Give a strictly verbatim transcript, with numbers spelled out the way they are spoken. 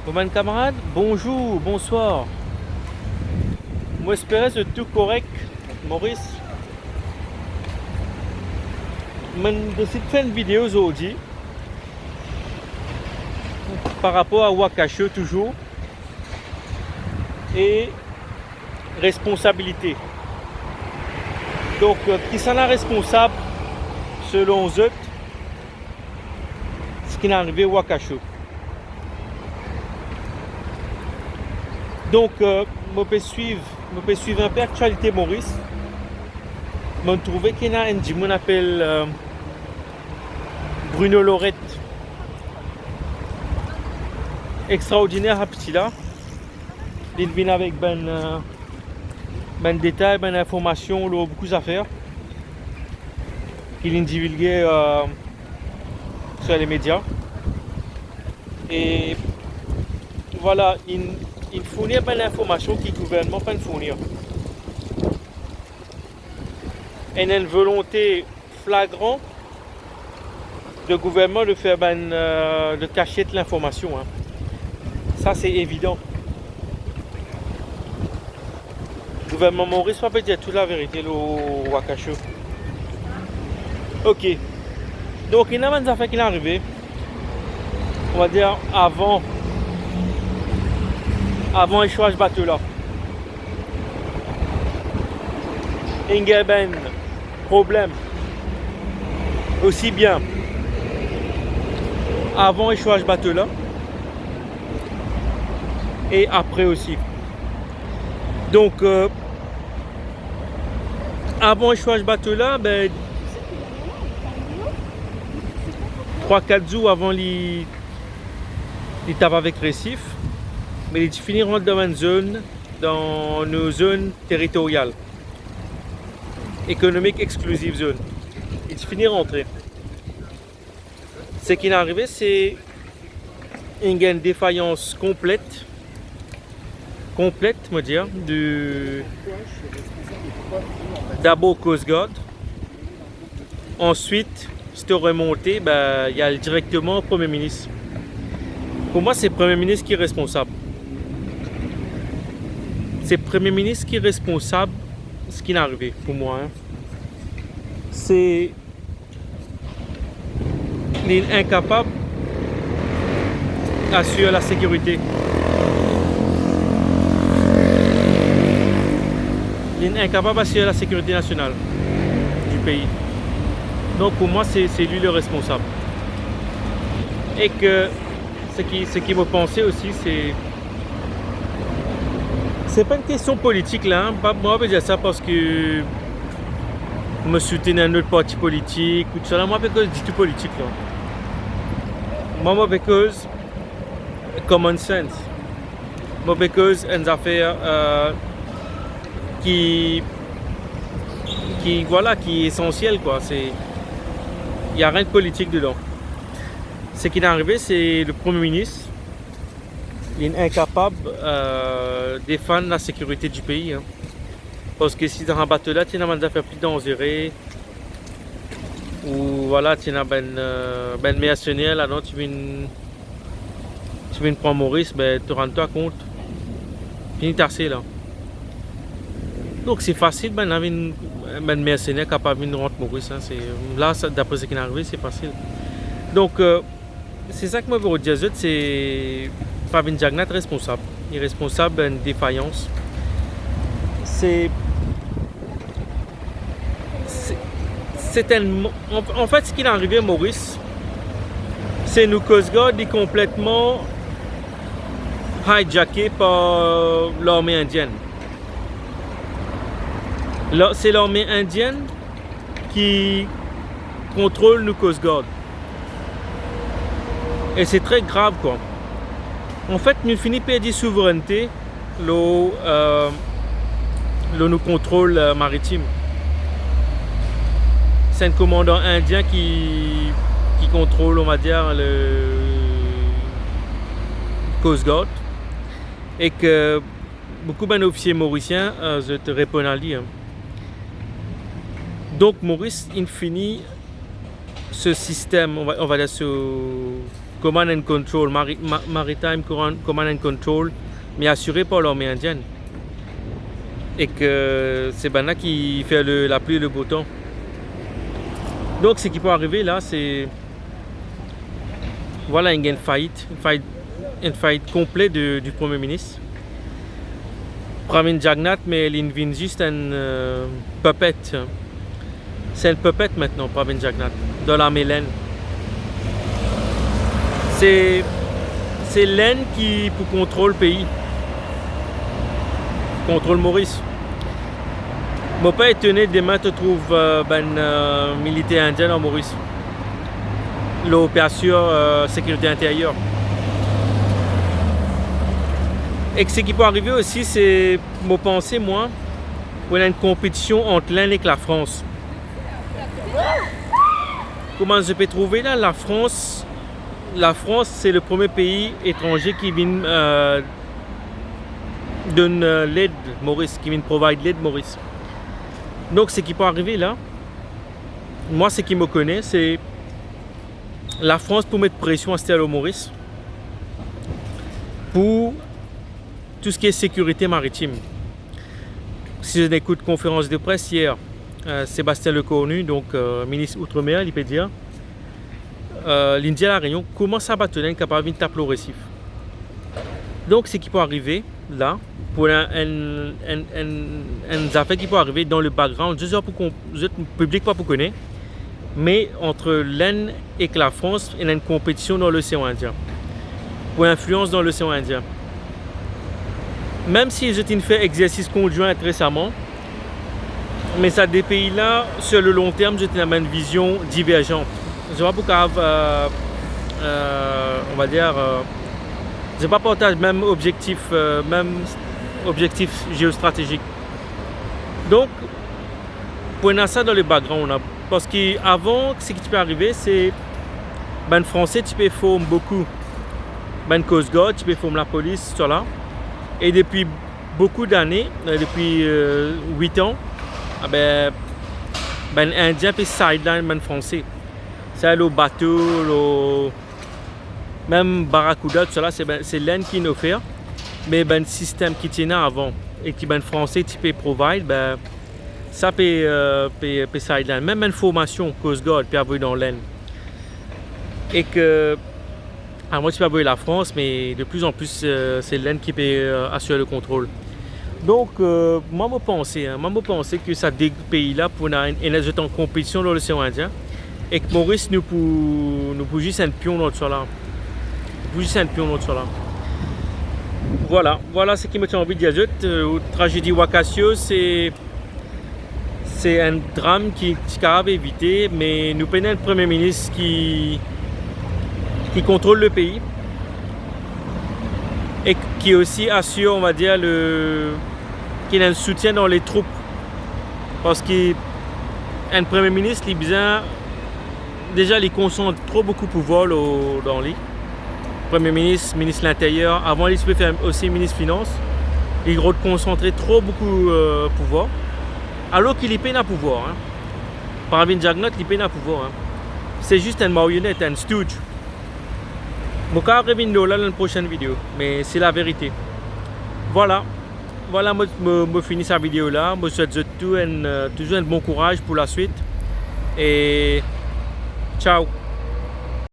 Bon, bann kamarad, bonzour, bonswar. Mo espere zot tou korek, Moris. Mo'nn desid fer enn video zordi par rapor a Wakasho touzour e responsabilite. Donk, euh, kisannla responsab selon zot, seki finn arive Wakasho? Donk, euh, mo pe swiv, mo pe swiv inpe aktialite Moris. Mo'nn trouve ki ena enn dimoun apel, euh, Bruno Lorette. Extraordiner sa piti la. Li vinn avek bann, euh, bann detay, bann informasion lor boukou zafer ki linn divilge, euh, sur les médias. E vwala, inn, inn fourni bann informasion ki gouvernman pa'nn fourni. Ena enn volonte flagran de gouvernman de fer bann, euh, de kasiet linformasion, hein. Sa, se evidan. Gouvernman Moris pa pe dir tou laverite lor Wakasho. Ok. Donk, ena bann zafer ki finn arive, on va dir, avan, avan eswaz bato la. Inn gagn bann problem, osi bien avan eswaz bato la e apre osi. Donk, euh, avan eswaz bato la, be, trwa kat zour avan li, li tap avek Resif, me li ti fini rant dan bann zone, dan nou zone teritoryal, economic exclusive zone. Li ti fini rantre. Seki finn arive, se inn gagn defayans konplet, konplet, mo dir, de, dabor Coast Guard, answit, si to remonte, be, li al direkteman Premie Minis. Pou mwa, se Premie Minis ki responsab. Se Premie Minis ki responsab seki finn arive, pou mwa, hein. Se Li inkapab asir lasekirite. Li inkapab asir lasekirite nasional di pei. Donk, pou mwa, se, se li le responsab. E ke seki, seki mo panse osi, se, se pa enn kestion politik la, hein. Pa, mo pa pe dir sa parski mo soutenir enn lot parti politik ou tousala, mo pa pe koz ditou politik la. Mwa, mo pe koz common sense. Mo pe koz enn zafer, euh, ki, ki, vwala, ki esansiel, kwa. Se, y a rien de politik dedan. Seki finn arive, se le Premie Minis, li inkapab, euh, defann lasekirite di pei, hein. Parski si dan sa bato la, ti ena bann zafer pli danzere, ou, vwala, ti ena bann, euh, bann mersener ladan, ti vinn, ti vinn pran Moris, be, to rann twa kont, fini tase la. Donk, se fasil, bann la vinn, bann mersener kapav vinn rant Moris, hein, se, la, sa, dapre seki finn arive, se fasil. Donk, euh, se sa ki mo pe dir zot, se Pravin Jagannath responsab. Li responsab enn defayans. Se, se, se enn mo-, an, anfet, seki finn arive Moris, se nou Coast Guard, li konpletman hijacke par larme indienn. La, se larme indienn ki kontrol nou Coast Guard. E se tre grav, kwa. Anfet, nou fini perdi souvrennte lor, euh, lor nou kontrol, euh, maritim. Se enn komandan indien ki, ki kontrol, on va dir, le Coast Guard. E ke boukou bann ofisie morisien, euh, zot reponn a li, hein. Donk, Moris, inn fini se sistem, on va, on va dir, se, Command and Control, Mari-, Ma-, Maritime Command, Command and Control, me asire par larme indienn. Ek se bann la ki fer le, lapli e le botan. Donk, seki pou arive la, se, vwala, inn gagn fayit, enn fayit, enn fayit konple de, di Premie Minis. Pravind Jugnauth, me linn vinn zis enn, eh, puppet. Se enn puppet aster, Pravind Jugnauth, dan lame Lenn. Se, se Lenn ki pou kontrol pei, kontrol Moris. Mo pa etone demin to trouv, eh, bann, eh, militer indien an Moris, lor operasion, eh, sekirite interyer. Ek seki pou arive osi, se, mo panse, mwa, pou ena enn konpetision ant Lenn ek Lafrans. Kouma zot pe trouve la, Lafrans, Lafrans, se le premie pei etranze ki vinn, eh, donn, eh, led Moris, ki vinn provide led Moris. Donk, seki pou arive la, mwa, seki mo kone, se Lafrans pou met presion aster lor Moris pou tou seki sekirite maritim. Si zot ekout konferans de pres yer, eh, Sébastien Lecornu, donk, eh, minis Outre-mer, li pe dir, eh, linn dir La Réunion kouma sa bato la inn kapav vinn tap lor resif. Donk, seki pou arive la, pou enn, enn, enn, enn, enn zafer ki pou arive dan le background, zot, zot pou konp-, zot piblik pa pou kone, me ant Lenn ek Lafrans, ena enn konpetision dan Losean Indien, pou inflians dan Losean Indien. Mem si zot inn fer exersis konjwin resaman, me sa de pei la, sur le long terme, zot ena bann vizion diverzan. Zot pa pou kapav, eh, eh, on va dire, eh, zot pa partaz mem obzektif, eh, mem obzektif zeostratezik. Donk, pou ena sa dan le background la, parski avan, seki ti pe arive, se bann Franse ti pe form boukou bann Coast Guard, ti pe form lapolis, tousala. E depi boukou dane, eh, depi, eh, wit an, abe, bann Indien pe sideline bann Franse. Sa lor bato, lor mem Barracuda, tousala, se bann, se Lenn ki inn ofer. Me bann sistem ki ti ena avan e ki bann Franse ti pe provide, be, sa pe, eh, pe, pe sideline. Mem bann formasion Coast Guard pe avoy dan Lenn. Ek, eh, avan ti pe avoy Lafrans, me de plus en plus, eh, se Lenn ki pe, eh, asir le kontrol. Donk, eh, mwa mo panse, en, mwa mo panse ki sa de pei la pou ena enn, enn zot an konpetision dan Losean Indien. Ek Moris, nou pou, nou pou zis enn pion dan tousala. Nou pou zis enn pion dan tousala. Vwala, vwala seki mo ti anvi dir zot. Eh, trazedi Wakasio, se, se enn dram ki ti kapav evite, me nou pena enn Premie Minis ki, ki kontrol le pei e ki osi asir, on va dire, le, ki ena enn soutien dan le troup. Parski enn Premie Minis, li bizin, deza, li konsant tro boukou pouvwar lor, dan li. Premie Minis, Minis Linteryer, avan li ti pe fer osi Minis Finans, li rod konsantre tro boukou, eh, pouvwar. Alor ki li pena pouvwar, en. Pravind Jugnauth, li pena pouvwar, en. Se zis enn marionet, enn stooge. Mo kapav revinn lor la dan enn prosenn video, me se laverite. Vwala. Vwala, mo, mo, mo fini sa video la. Mo swet zot tou enn, eh, touzour enn bon kouraz pou laswit. E ciao.